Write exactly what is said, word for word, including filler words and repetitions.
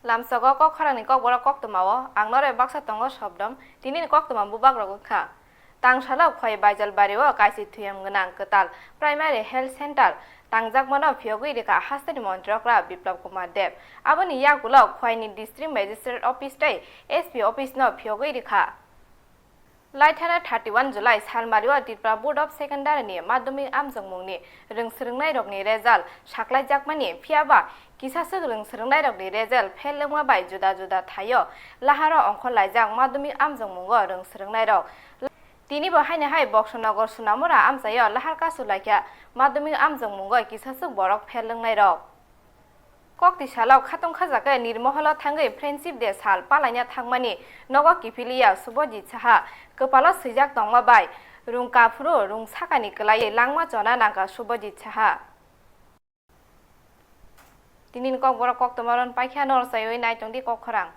Lamsogo kok khorangni kokborok koktwmao ang noroi baksa tongo sobdom. Tinini koktwma bubagrok wngkha. Tangsalo Khwai Baijalbario kaisi thuyam gwnang kwtal Primary Health Center tangjakmano phiyogwi rikha hasteni montri okra Biplab Kumar Deb. Aboni yagulo Khwaini District Magistrate Office tei S P Office no phiyogwi rikha. Laithana thirty one July salmario Tripura Board of Secondary ni madhyamik amjokmungni rwng swrwngnairokni result saklaijakmani, phiyaba kisaswk rwng swrwngnairokni result fail wngma bai juda juda thaio laharo ongkhorlaijak madhyamik amjokmungo rwng swrwngnairok. Tinibo haino hai Boksonogor Sonamura amchaio lahar kasulaikha madhyamik amjokmungo kisaswk borok fail wngnairok. Kokti salo khatungkha jagwi Nirmoholo thangwi Friendship Day sal palaina thangmani nogo kiphiliya Subhajit Saha, kwpalo swijak tongma bai rung kaphuru rung sakani kwlaiwi langma chona nangkha Subhajit Saha. Tinini kokborok koktwma ron paikha, nor saiwi naitongdi kok khorang.